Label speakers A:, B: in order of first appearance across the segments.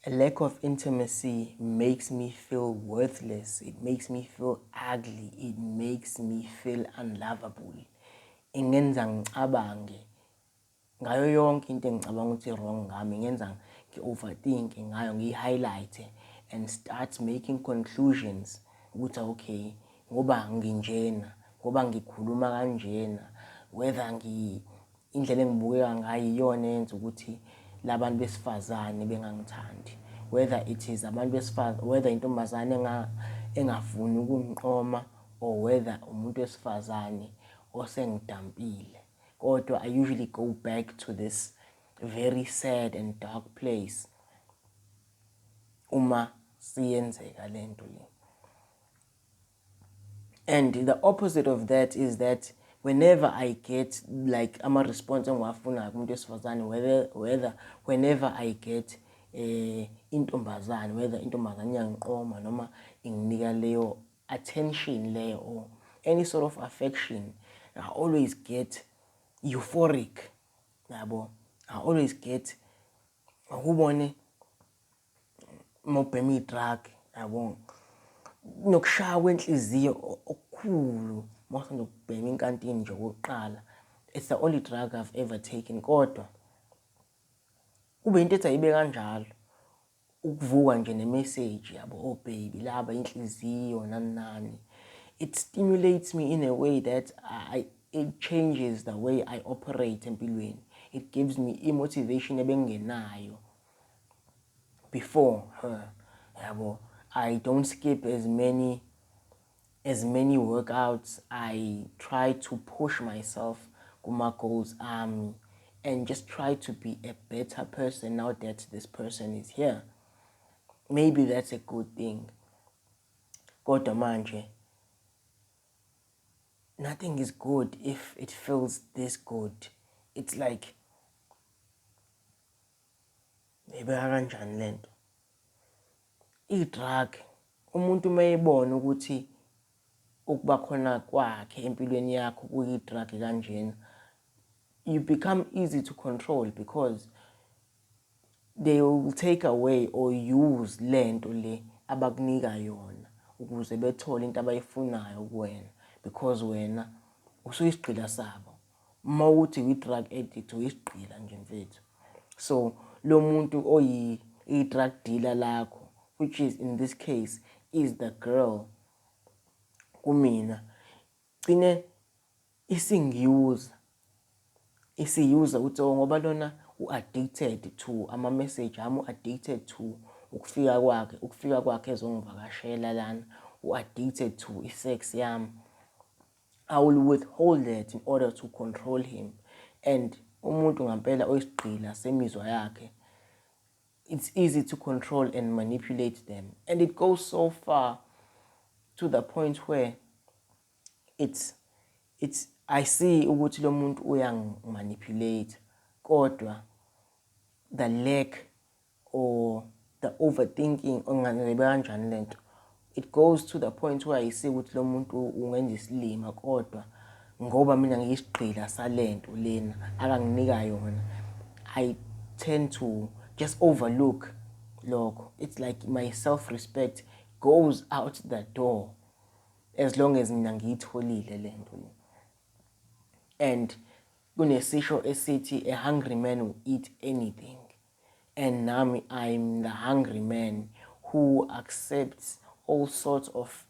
A: A lack of intimacy makes me feel worthless. It makes me feel ugly. It makes me feel unlovable. Ingenza ngicabange ngayo yonke into engicabanga ukuthi wrong ngami, ngenza ngi-overthink ngayo, ngiyi-highlight and start making conclusions ukuthi okay, ngoba nginjena, ngoba ngikhuluma kanjena, whether indlela engibukeka ngayo iyona eyenza ukuthi labantu besifazane bengangithandi, whether it is abantu besifazane, whether intombazane engafuni ukungiqoma or whether umuntu wesifazane osengidampile. Kodwa I usually go back to this very sad and dark place uma siyenzeka lento le. And the opposite of that is that whenever I get like ama-response engiwafunayo kumuntu wesifazane, whether whenever I get intombazane, whether intombazane iyangiqoma noma inginika leyo attention leyo or any sort of affection, I always get euphoric, yabo. I always get akubone mawubhema i-drug, yabo, nokushaya kwenhliziyo okukhulu mawusanda ukubhema inkantini nje okokuqala. It's the only drug I've ever taken, kodwa kube into ethi ayibe kanjalo, ukuvuka nje ne-message, yabo, "Oh baby, laba inhliziyo," nani nani. It stimulates me in a way that it changes the way I operate empilweni. It gives me i-motivation ebengingenayo before her, yabo. I don't skip as many workouts. I try to push myself kuma goals ami and just try to be a better person now that this person is here. Maybe that's a good thing, kodwa manje nothing is good if it feels this good. It's like, ngibeka kanjani lento, i-drug, umuntu uma ebona ukuthi ukuba khona kwakhe empilweni yakho kuyi-drug kanjena, you become easy to control because they will take away or use lento le abakunika yona ukuze bethole into abayifunayo kuwena, because wena usuyisigqila sabo. Uma uthi uyi-drug addict, uyisigqila nje, mfethu. So lo muntu oyi i-drug dealer lakho, which is in this case is the girl kumina, gcine isingiyuza, isiyuza ukuthi oh, ngoba lona u-addicted to ama-message ami, u-addicted to ukufika kwakhe ezongivakashela lana, u-addicted to i-sex yami. I will withhold that in order to control him. And umuntu ngampela oyisigqila semizwa yakhe, it's easy to control and manipulate them. And it goes so far to the point where it's I see ukuthi lo muntu uyangimanipulate, kodwa the lack or the overthinking, ongangibeka kanjani lento, it goes to the point where I see ukuthi lo muntu ungenza isilima, kodwa ngoba mina ngiyisigqila salento lena akanginika yona, I tend to just overlook lokho. It's like my self respect goes out the door as long as mina ngiyitholile lento le. And kunesisho esithi a hungry man will eat anything, and nami I'm the hungry man who accepts all sorts of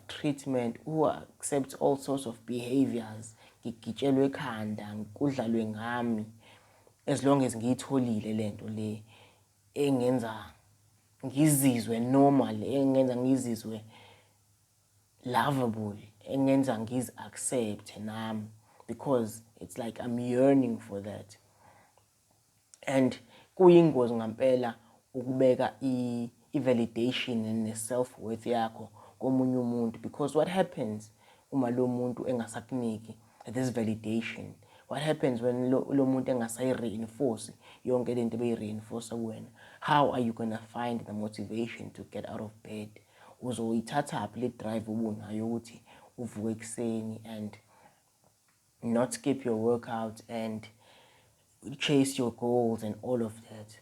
A: treatment, who accepts all sorts of behaviors, ngigitshelwe ekhanda, kudlalwe ngami, as long as ngiyitholile lento le engenza ngizizwe normal, engenza ngizizwe lovable, engenza ngizi-accept nami, because it's like I'm yearning for that. And kuyingozi ngampela ukubeka i-validation ne-self worth yakho komunye umuntu, because what happens uma lo muntu engasakuniki this validation? What happens when lo muntu engasayi-reinforce yonke lento ebeyi-reinforce kuwena? How are you gonna find the motivation to get out of bed? Uzoyithathaphi le drive ubunayo ukuthi uvuke ekuseni and not skip your workout and chase your goals and all of that?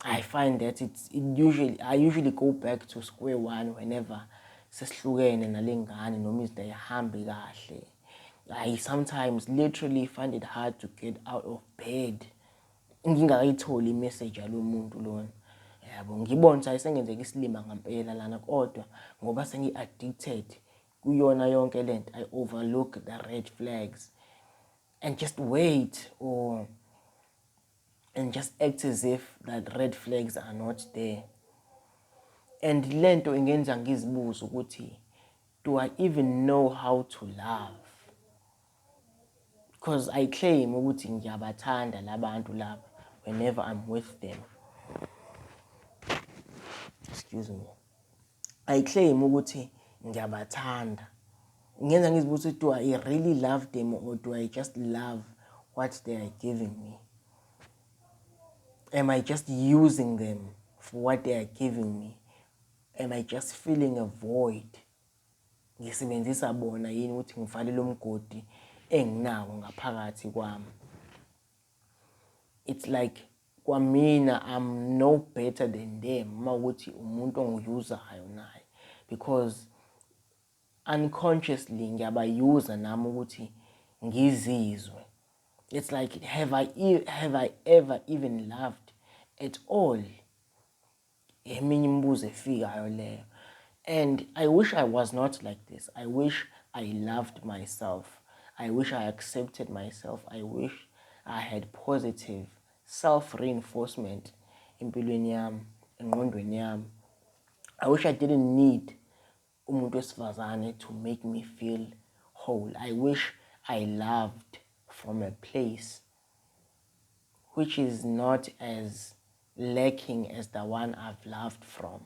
A: I find that it's it usually I usually go back to square one whenever sesihlukene nale ngane noma izinto ayihambi kahle. I sometimes literally find it hard to get out of bed ngingakayitholi i-message yalo muntu lona, yabo. Ngibone ukuthi ayisengenzeka isilima ngampela lana, kodwa ngoba sengi-addicted kuyona yonke lento, I overlook the red flags and just wait or and just act as if that red flags are not there. And lento ingenza ngizibuze ukuthi, do I even know how to love? Because I claim ukuthi ngiyabathanda labantu laba whenever I'm with them. Excuse me. I claim ukuthi ngiyabathanda. Ngenza ngizibuza ukuthi, do I really love them or do I just love what they are giving me? Am I just using them for what they are giving me? Am I just filling a void? Ngisebenzisa bona yini ukuthi ngivale lo mgodi enginawo ngaphakathi kwami? It's like kwamina I'm no better than them uma ukuthi umuntu ongi-use-ayo naye, because unconsciously ngiyaba-use-a nami ukuthi ngizizwe. It's like, have I ever even loved at all? Eminye imibuzo efikayo leyo. And I wish I was not like this. I wish I loved myself. I wish I accepted myself. I wish I had positive self reinforcement empilweni yami, engqondweni yami. I wish I didn't need umuntu wesifazane to make me feel whole. I wish I loved from a place which is not as lacking as the one I've loved from.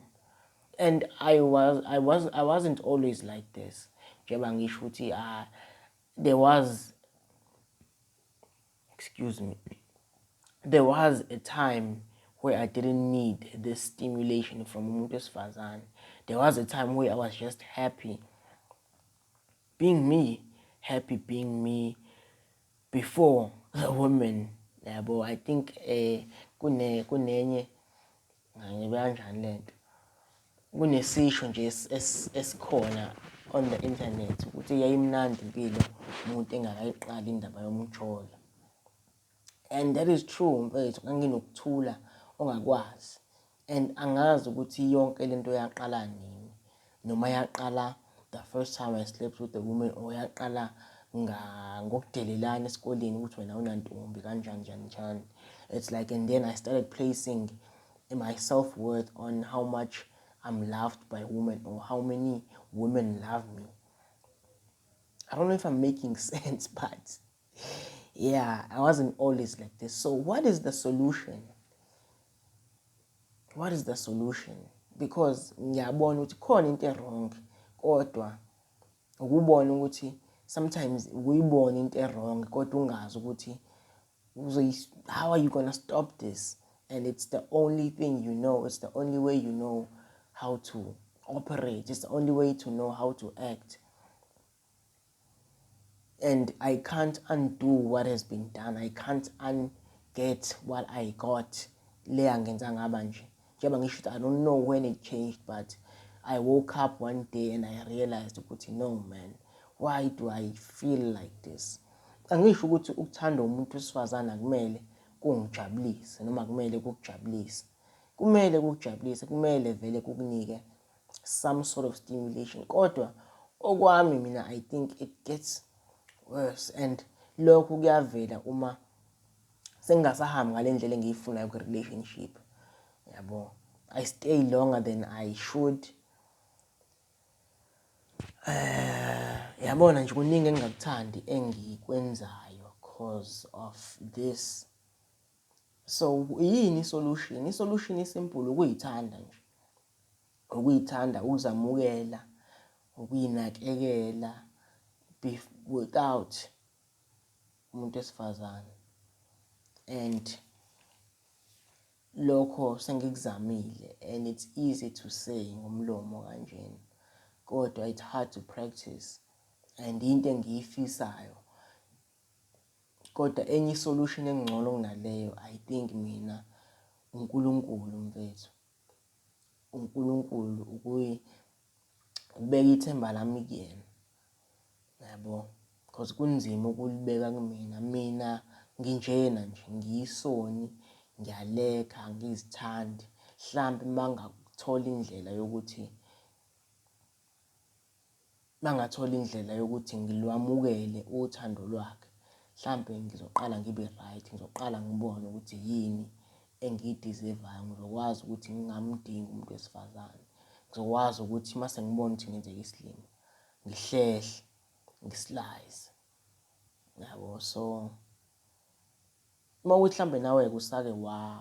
A: And I wasn't always like this. Njengoba ngisho ukuthi there was, excuse me, there was a time where I didn't need this stimulation from umuntu wesifazane. There was a time where I was just happy being me, happy being me before the women, yabo. I think kune kunenye ngibe kanjani lento, kunesisho nje esikhona on the internet ukuthi yayimnandi impilo umuntu engakayiqali indaba yomjolo, and that is true, mfethu. Nganginokuthula ongakwazi, and angazi ukuthi yonke lento yaqala nini, noma yaqala the first time I slept with a woman or yaqala ngokudelelana esikoleni ukuthi wena unantombi kanjani njani njani. It's like, and then I started placing my self-worth on how much I'm loved by women or how many women love me. I don't know if I'm making sense, but yeah, I wasn't always like this. So what is the solution? What is the solution? Because ngiyabona ukuthi khona into e-wrong, kodwa ukubona ukuthi sometimes ukuyibona into e-wrong kodwa ungazi ukuthi how are you gonna stop this, and it's the only thing you know, it's the only way you know how to operate, it's the only way to know how to act. And I can't undo what has been done. I can't unget what I got. Le yangenza ngaba nje. Njengoba ngisho ukuthi I don't know when it changed, but I woke up one day and I realized ukuthi, no man, why do I feel like this? Angisho ukuthi ukuthanda umuntu wesifazane akumele kungijabulise noma kumele kukujabulise. Kumele kukujabulise, kumele vele kukunike some sort of stimulation. Kodwa okwami mina, I think it gets worse, and lokhu kuyavela uma sengingasahambi ngale ndlela engiyifunayo kwi-relationship, yabo. I stay longer than I should. Yabona nje, kuningi engingakuthandi engikwenzayo cause of this. So yini i-solution? I-solution i-simple: ukuyithanda nje, ukuyithanda, ukuzamukela, ukuyinakekela without umuntu wesifazane. And lokho sengikuzamile, and it's easy to say ngomlomo kanjena, kodwa it's hard to practice, and into engiyifisayo. Kodwa enye i-solution engcono kunaleyo, I think mina, uNkulunkulu mfethu. UNkulunkulu ukubeka ithemba lami kuyena, yabo, cause kunzima ukulibeka kumina. Mina nginjena nje, ngiyisoni, ngiyalekha, angizithandi. Hlampe uma ngakuthola indlela yokuthi mangathola indlela yokuthi ngilwamukele uthando lwakhe, hlampe ngizoqala ngibe right, ngizoqala ngibone ukuthi yini engiyidizevayo, ngizokwazi ukuthi ngingamdingi umuntu wesifazane. Ngizokwazi ukuthi uma sengibona ukuthi ngenzeka isilima, ngihlehle, ngislice, yabo. So uma kuthi mhlambe nawe-ke usake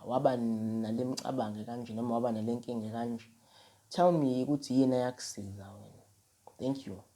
A: waba nale micabango ekanje noma waba nale nkinga ekanje, tell me ukuthi yini eyakusiza wena. Thank you.